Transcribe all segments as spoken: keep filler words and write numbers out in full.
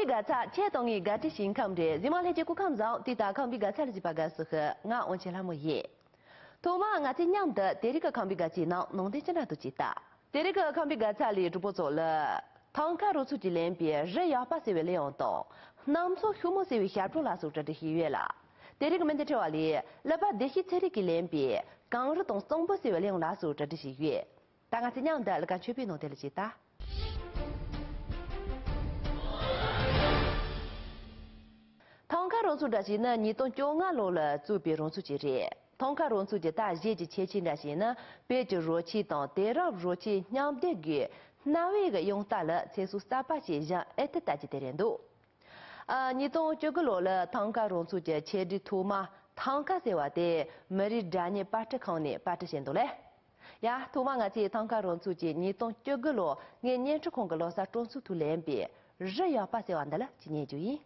དགའ་ཚལ་ཁྱེད་དང་ངའི་དགའ་སྤྲོའི་ཞིང་ཁམས་རེད། གཟིགས་མོ་ལྷན་རྒྱས་སྐུ་ཁམས་བཟང་། དེ་ལྟར་ཁམས་པའི་དགའ་ཚལ་ལ་བཞུགས་པ་དགའ་བསུ་ཞུ། ང་དབང་ཆེན་ལྷ་མོ་ཡིན། ཐོག་མར་ང་ཚོས་མཉམ་དུ་དེ་རིང་གི་ཁམས་པའི་དགའ་སྤྲོའི་ནང་ནང་དོན་ཅི་འདྲ་འདུག་ཅིག་ལྟ། དེ་རིང་གི་ཁམས་པའི་དགའ་ཚལ་ལས་གྲོགས་པོ་ཚོ་ལ། ཐང་ཀ་རོང་ཚོ་གིས་ལེན་པའི་རི་ཡག་པ་ཟེར་བའི་གླུ་དབྱངས་དང་། གནམ་མཚོ་ཤུག་མོ་ཟེར་བའི་ཞབས་བྲོ་ལ་སོགས་གྲ་སྒྲིག་བྱས་ཡོད་ལ། དེ་རིང་གི་མི་འདི་ཁྲི་བ་ལས་གླུ་པ་བདེ་སྐྱིད་ཚེ་རིང་གིས་ལེན་པའི་གངས་རི་དང་གཙང་པོ་ཟེར་བའི་གླུ་དབྱངས་ལ་སོགས་གྲ་སྒྲིག་བྱས་ཡོད། ད་ང་ཚོས་མཉམ་དུ་གླུ་གར་མཆོད་པའི་ནང་དེ་ལ་ཅིག་ལྟ། ཐང་ཀ་རོང་ཚོ་འདྲ་ཞིག་ནི་ཉིས་སྟོང་བཅོ་ལྔ་ལོ་ལ་བཙུགས་པའི་རོང་ཚོ་ཅིག་རེད། ཐང་ཀ་རོང་ཚོ་གི་ད་གཞས་ཀྱི་ཁྱད་ཆོས་འདྲ་ཞིག་ནི་བོད་ཀྱི་རོལ་ཆས་དང་དེང་རབས་རོལ་ཆས་མཉམ་སྡེབ་ཀྱི་རྣ་བའི་དབྱངས་རྟ་ལ་ཚེ་སྲོག་གསར་པ་ཞིག་སྦྱངས་ཨེ་ཐུབ་ལྟ་རྒྱུ་དེ་རེད་འདུག་ཨ། ཉིས་སྟོང་བཅུ་དགུ་ལོ་ལ་ཐང་ཀ་རོང་ཚོ་གི་ཆེད་སྒྲིག་ཐོག་མ་ཐང་ཀ་ཟེར་བ་དེ་མི་རིགས་སྒྲ་སྙན་པར་སྐྲུན་ཁང་ནས་པར་སྐྲུན་བྱས་འདུག་ལེ། ཡ། ཐོག་མ་ང་ཚོས་ཐང་ཀ་རོང་ཚོ་གི་ཉིས་སྟོང་བཅུ་དགུ་ལོ་ངའི་བརྙན་འཕྲིན་ཁང་གི་ལོ་གསར་སྤྲོ་ཚོགས་ཐོག་ལེན་པའི་རི་ཡག་པ་ཟེར་བ་འདི་ལ་ཅིག་ཉན་རྒྱུ་ཡིན།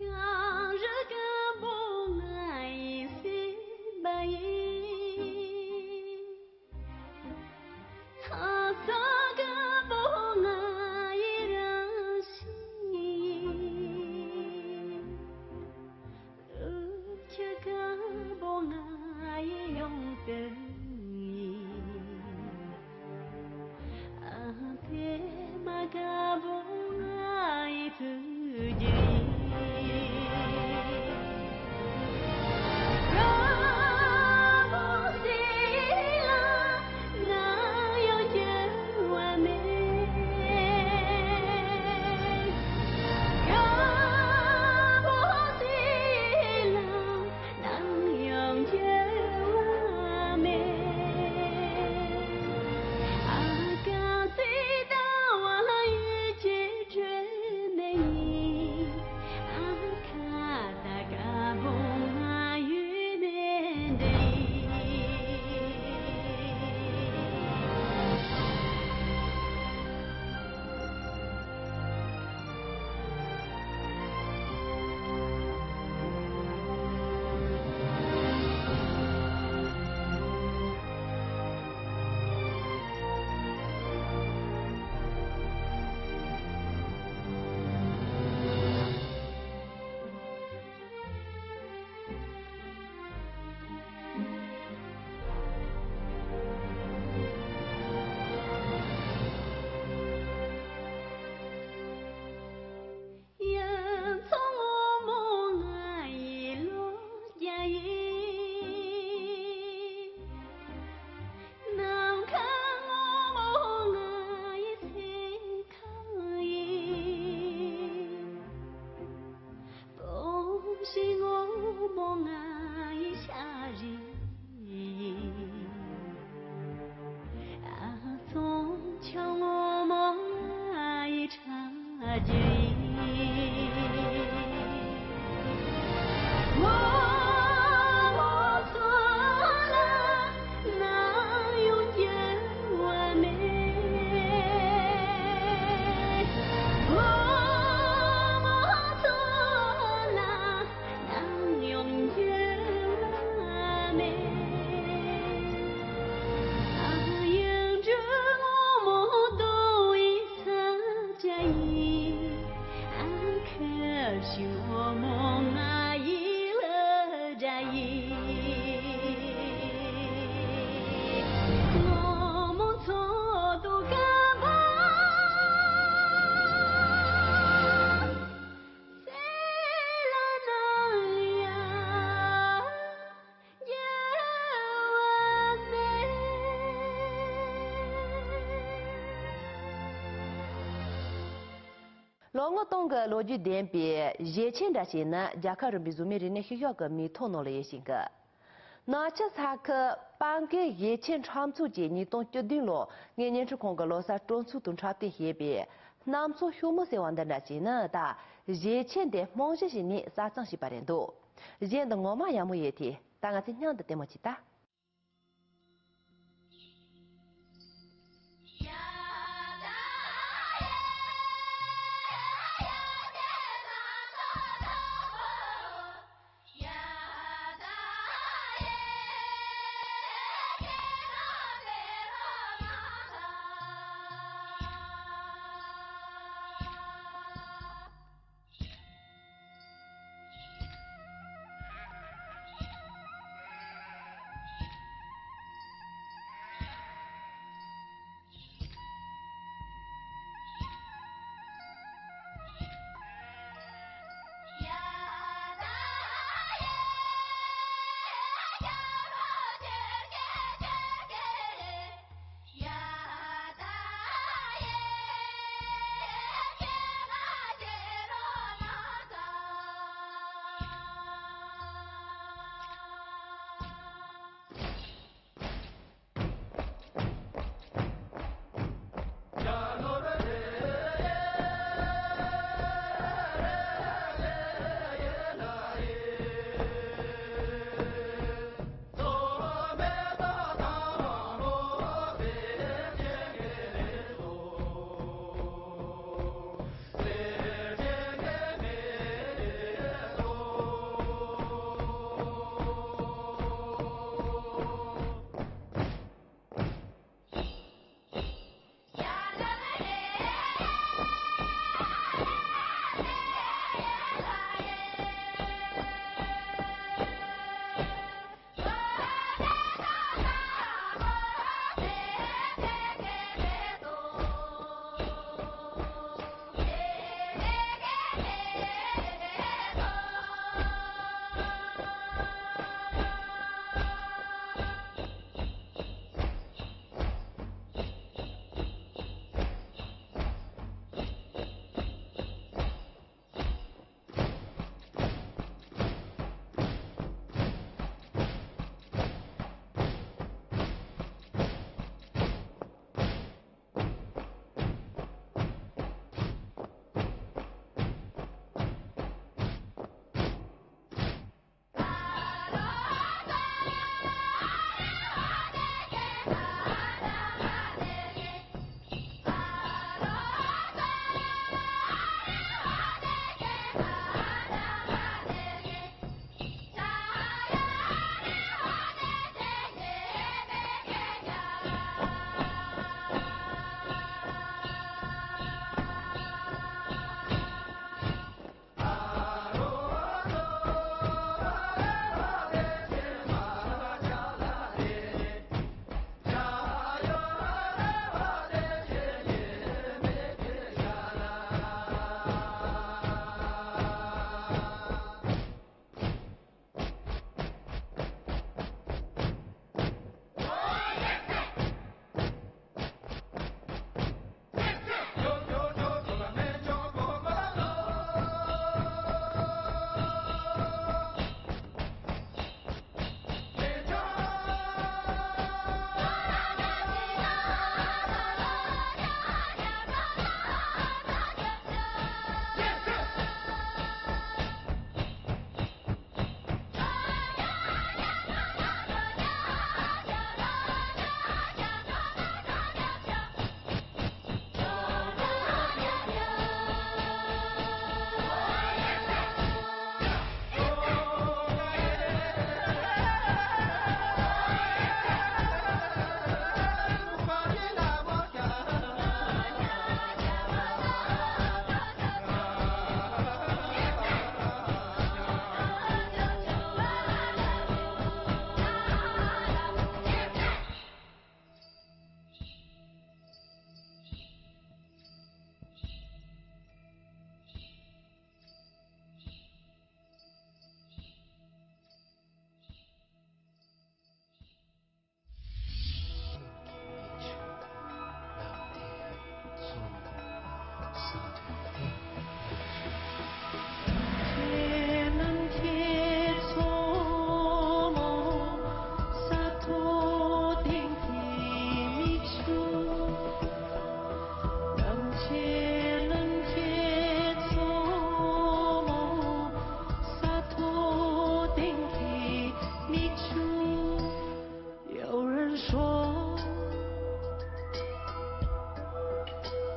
གངས་རི་སྐམ་པོ་ང་ཡི་སེམས་པ་ཡིན། ལྷ་ས་སྐམ་པོ་ང་ཡི་རང་བཞིན་ཡིན། ལུག་ཁྱུ་སྐམ་པོ་ང་ཡི་ཡོངས་གྲགས་ཡིན། ཨ་ཕ་མ་སྐམ་པོ་ང་ ལོ་ངོ་སྟོང་གི་ལོ་རྒྱུས་ལྡན་པའི་གཞས་ཆེན་འདྲ་ཞིག་ནི་རྒྱལ་ཁབ་རིམ་པའི་གཟུགས་མེད་རིག་གནས་ཤུལ་བཞག་གི་མིང་ཐོ་ནང་ལ་ཡོད་ཞིང་གི། ནག་ཆུ་ས་ཁུལ་སྤང་གའི་གཞས་ཆེན་འཁྲབ་ཚོགས་ཀྱིས་ཉིས་སྟོང་བཅུ་བདུན་ལོར་ངས་བརྙན་འཕྲིན་ཁང་གི་ལོ་གསར་སྤྲོ་ཚོགས་དང་འཁྲབ་སྟོན་བྱས་པའི་གནམ་མཚོ་ཤོག་མོ་ཟེར་བ་འདི་འདྲ་ཅིག་ནི་ད་གཞས་ཆེན་དེ་རྨང་གཞི་བྱས་ནས་གསར་རྩོམ་བྱས་པ་རེད་འདུག་གཞས་འདི་ངོ་མ་ཡག་མོ་ཡོད་དེ། ད་ང་ཚོས་སྙིང་དུ་ལྟད་མོ་ཅིག་ལྟ།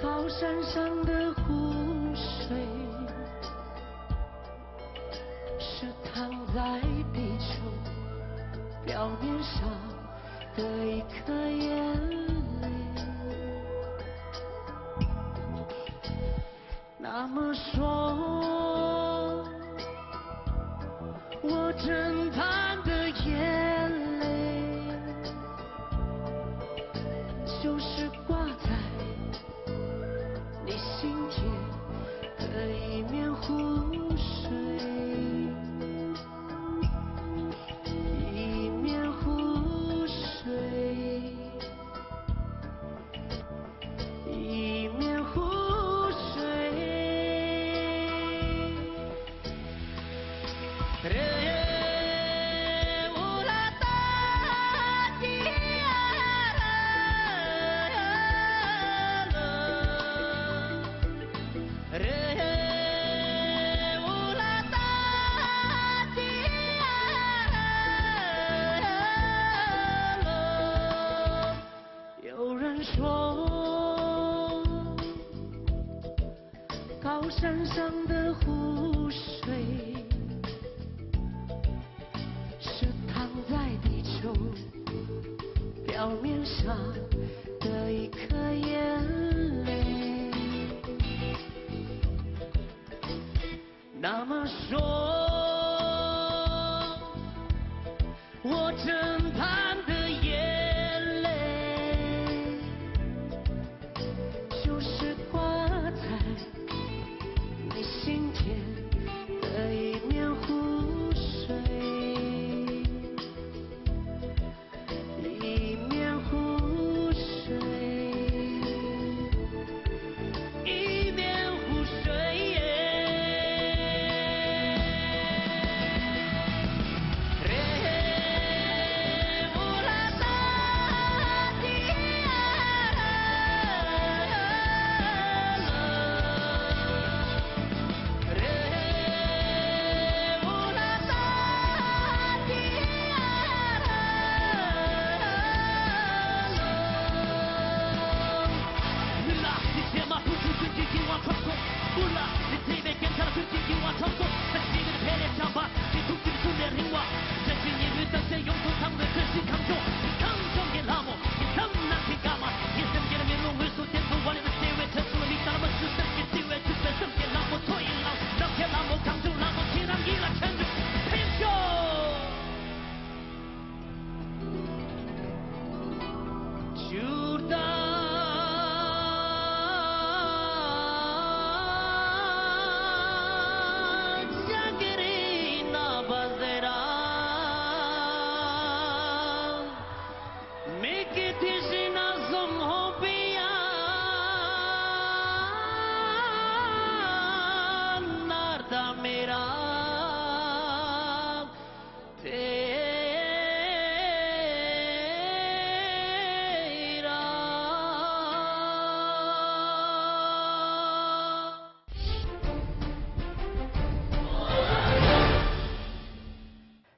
高山上的湖水，是躺在地球表面上的一颗眼泪。那么说，我枕畔的眼泪，就是挂在 你心间的一面湖水，一面湖水，一面湖水。 有人说，高山上的湖水，是躺在地球表面上的一颗眼泪。 那么说，我枕畔的眼泪，就是挂在你心间的一面湖水。 一面湖水，一面湖水。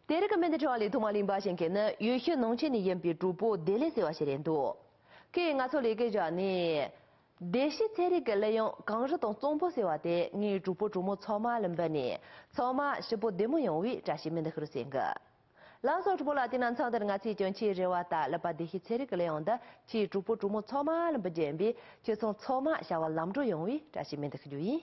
དེ་རིང་གི་སྨན་བདེ་དྲི་བ་ལས་ཐོག་མ་གླེང་བ་ཞིག་གི་ནི་ཡུལ་ཤུལ་ནང་ཆེན་ནས་ཡིན་པའི་གྲོགས་པོ་བདེ་ལེགས་ཟེར་བ་ཞིག་རེད་འདུག་ཁོས་ང་ཚོ་ལས་ཀའི་བཞག་ནས། བདེ་སྐྱིད་ཚན་རིག་གི་གླུ་དབྱངས་གངས་རི་དང་གཙང་པོ་ཟེར་བ་དེ་ངའི་གྲོགས་པོ་གྲོགས་མོ་ཚང་མ་ལ་འབུལ་ནས་ཚང་མ་སྐྱིད་པོ་བདེ་མོ་ཡོང་བའི་བཀྲ་ཤིས་སྨོན་འདུན་ཞུ་རུ་ཟེར་གི། ལགས་སོ་གྲོགས་པོ་ལགས། དེ་ན་མཚམས་འདིར་ང་ཚོས་ཀྱང་ཁྱེད་རེ་བ་ལྟར་ཀླད་པ་བདེ་སྐྱིད་ཚན་རིག་གི་གླུ་དབྱངས་འདི་ཁྱེད་གྲོགས་པོ་གྲོགས་མོ་ཚང་མ་ལ་འབུལ་རྒྱུ་ཡིན་པས་ཁྱེད་ཚང་ཚང་མ་བྱ་བ་ལམ་འགྲོ་ཡོང་བའི་བཀྲ་ཤིས་སྨོན་འདུན་ཞུ་རྒྱུ་ཡིན།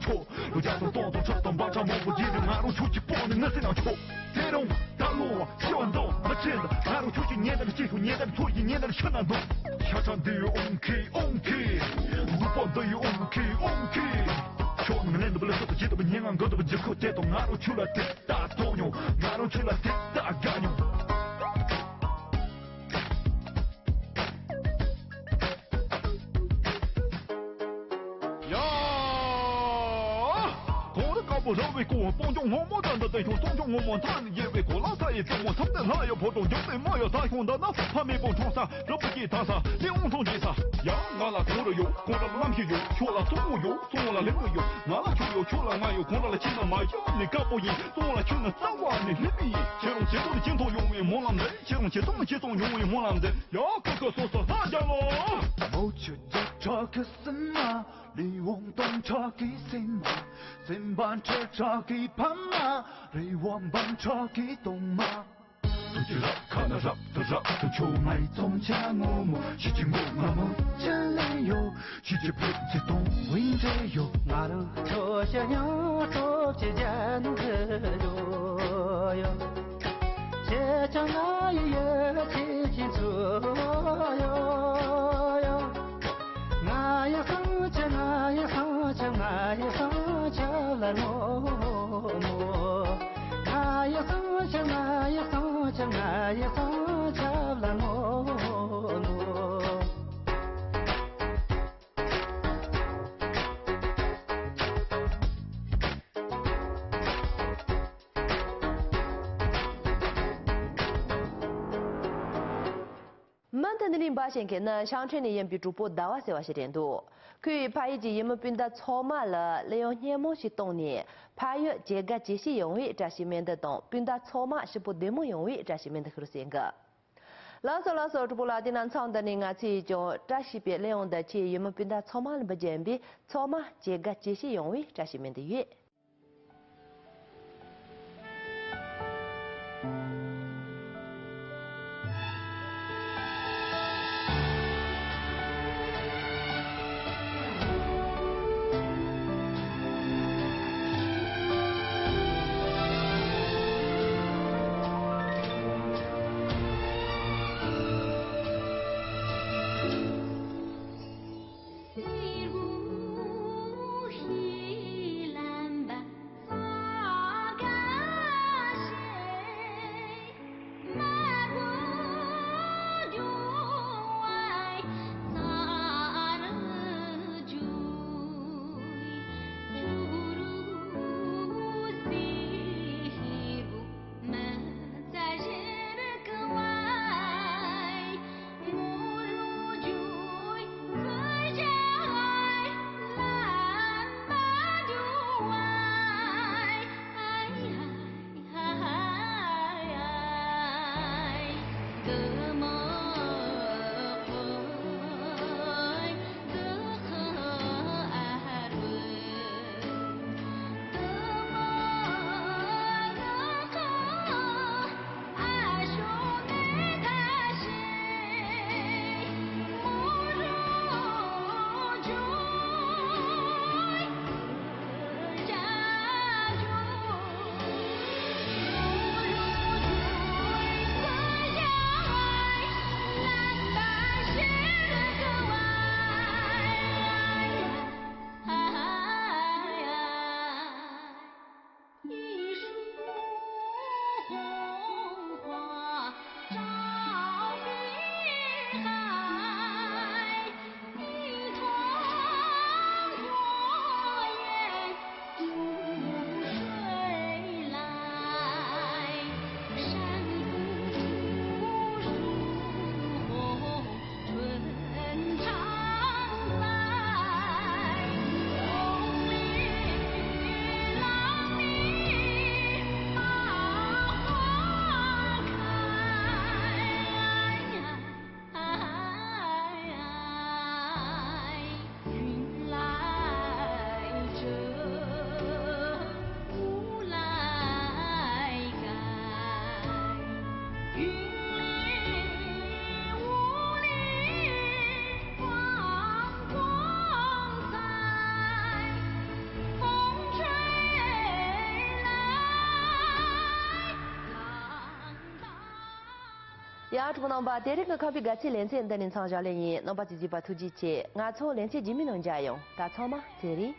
ཆོག་ལོ་བརྒྱ་དང་སྟོང་དང་ཁྲི་དང་འབུམ་ཕྲག་མང་པོ་བརྒྱུད་དེ། ང་རང་ཁྱོད་ཀྱི་པང་ནས་ནི་ཟེར་ན་ཆོག་དེ་རིང་ད་ལོ་བ་ཤི་བ་འདང་མི་ཆེ་ལ། ང་རང་ཁྱོད་ཀྱི་ཉེ་འདབས་སྐྱེས་ཤོག་ཉེ་འདབས་ཚོ་ཡི་ཉེ་འདབས་ཤི་ན་འདང་། ཤ་ཁྲག་འདི་ཡི་ཨོང་ཁེ་ཨོང་ཁེ། ལུས་པོ་འདི་ཡི་ཨོང་ཁེ་ཨོང་ཁེ། ཁྱོད་ནང་ལེན་འདུག་པ་ལ་སོགས་པ་བྱེད་ཐུབ་པ་ཉེ་ང་འགོ་ཐུབ་པ་འཇིགས་ཁུལ་དེ་དང་། ང་རང་ཁྱོད་ལ་དེ་ལྟ་མཐོང་མྱོང་། ང་རང་ཁྱོད་ལ་དེ་ལྟ་དགའ་མྱོང་། ཡ། གངས་རི་དཀར་པོ་ར་བའི་སྐོར། སྤང་ལྗོངས་སྔོན་མོ་ད་འདི་དེ་ཁྱོད། སྲུང་སྐྱོབ་སྔོན་མོ་མཐའ་ནས་རྒྱལ་བའི་གོ་ལ་ས་ཡི་བཙུན་མོ་མཚམས་དེ་ལྷ་ཡི་ཕོ་བྲང་འཇོག་སྟེ་མ་ཡི་ད་ཁྱོད་འདི་ན་ཕ་མེས་པོ་འཁྲུངས་ས་རི་བོ་སྐྱེས་ད་ས་ལས་དབང་ཐང་རྒྱས་ས། ཡ། ང་ལ་གངས་རི་ཡོད། གངས་རི་ལ་གནམ་གཤིས་ཡོད། ཁྱོད་ལ་གཙང་བོ་ཡོད། གཙང་བོ་ལ་ལེགས་བུ་ཡོད། ང་ལ་ཁྱོད་ཡོད། ཁྱོད་ལ་ང་ཡོད། གངས་རི་ལ་ཁྱེད་ནི་མ་ཡོད་ནི་དཀར་པོ་ཡིན། གཙང་བོ་ལ་ཁྱོད་ནི་རྩ་བ་ནས་ལྷུན་པོ་ཡིན། ཁྱེད་རང་ཁྱེད་ཚོ་ནི་ཁྱེད་ཚོ་ཡོང་བའི་སྨོན་ལམ་འདེབས། ཁྱེད་རང་ཁྱེད་ཚོ་ནི་ཁྱེད་ཚོ་ཡོང་བའི་སྨོན་ལམ་འདེབས། ཡ། ཀུ་ཀུ་སོ་སོ་ལྷ་རྒྱལ་ལོ། མོ་ཆུ་བརྒྱ་ཕྲག་གི་སྲིན་མ། ལས་དབང་སྟོང་ཕྲག་གི་སྲིན་མ། སེམས་དཔའ་ཁྲི་ཕྲག་གི་ཕ་མ། རི་བོ་འབུམ་ཕྲག་གི་གདོང་མ། ཐུགས་ཀྱི་རབ་ཁ་ན་རབ་ཏུ་རབ་ཏུ་ཁྱོད། ང་ཡི་གཙང་ཆེ་ངོ་མོ། ཁྱེད་ཀྱི་མགོ་ང་མོ་ཆེ་ལེ་ཡོད། ཁྱེད་ཀྱི་བུ་ཚེ་སྟོང་བིན་ཏེ་ཡོད། ང་རང་ཁྱོད་ཤ་ཉག་གྲོགས་ཀྱི་རྒྱན་དུ་ཡོད་ཡོད། ཁྱེད་ཀྱང་ང་ཡི་ཡོད་ཁྱེད་ཀྱི་ཚུལ་ཡོད་ཡོད། ང་ཡི་སང་ཆ་ང་ཡི་སང་ཆ་ང་ཡི་སང་ཆ་ལ་ངོ་མོ། ང་ཡི་སང་ཆ་ང་ཡི་སང་ཆ་ང་ཡི་སང་ཆ་ལ་ངོ་མོ། མུ་མཐུད་ནས་གླེང་བ་བྱེད་མཁན་ནི་ཤང་ཁྲེང་ནས་ཡིན་པའི་གྲོགས་པོ་ཟླ་བ་ཟེར་བ་ཞིག་རེད་འདུག་ཁོས་ཕ་ཡུལ་གྱི་ཡུལ་མི་སྤུན་ཟླ་ཚང་མ་ལ་གླུ་དབྱངས་སྙན་མོ་ཞིག་བཏང་ནས། ཕ་ཡུལ་ཇེ་དགའ་ཇེ་ཞིག་ཡོང་བའི་བཀྲ་ཤིས་སྨོན་འདུན་དང་། སྤུན་ཟླ་ཚང་མ་ཕྱུག་པོ་བདེ་མོ་ཡོང་བའི་བཀྲ་ཤིས་སྨོན་འདུན་ཞུ་རོགས་ཟེར་གི། ལགས་སོ་ལགས་སོ། གྲོགས་པོ་ལགས། དེ་ན་མཚམས་འདི་ནས་ང་ཚོས་ཀྱང་བཀྲ་ཤིས་པའི་གླུ་དབྱངས་འདི་ཁྱེད་ཡུལ་མི་སྤུན་ཟླ་ཚང་མ་ལ་འབུལ་རྒྱུ་ཡིན་པས། ཚང་མ་ཇེ་དགའ་ཇེ་ཞིག་ཡོང་བའི་བཀྲ་ཤིས་སྨོན་འདུན་ཡོད། ཡ། གྲོགས་པོ་རྣམ་པ། དེ་རིང་གི་ཁམས་པའི་དགའ་ཚལ་ལེ་ཚན་འདི་ནས་མཚམས་བཞག་ལེ་ཡིན། རྣམ་པ་ཚོས་གཟིགས་པ་ཐུགས་རྗེ་ཆེ། ང་ཚོ་ལེ་ཚན་རྗེས་མའི་ནང་མཇལ་ཡོང་། ད་ཚང་མ་ཚེ་རིང་།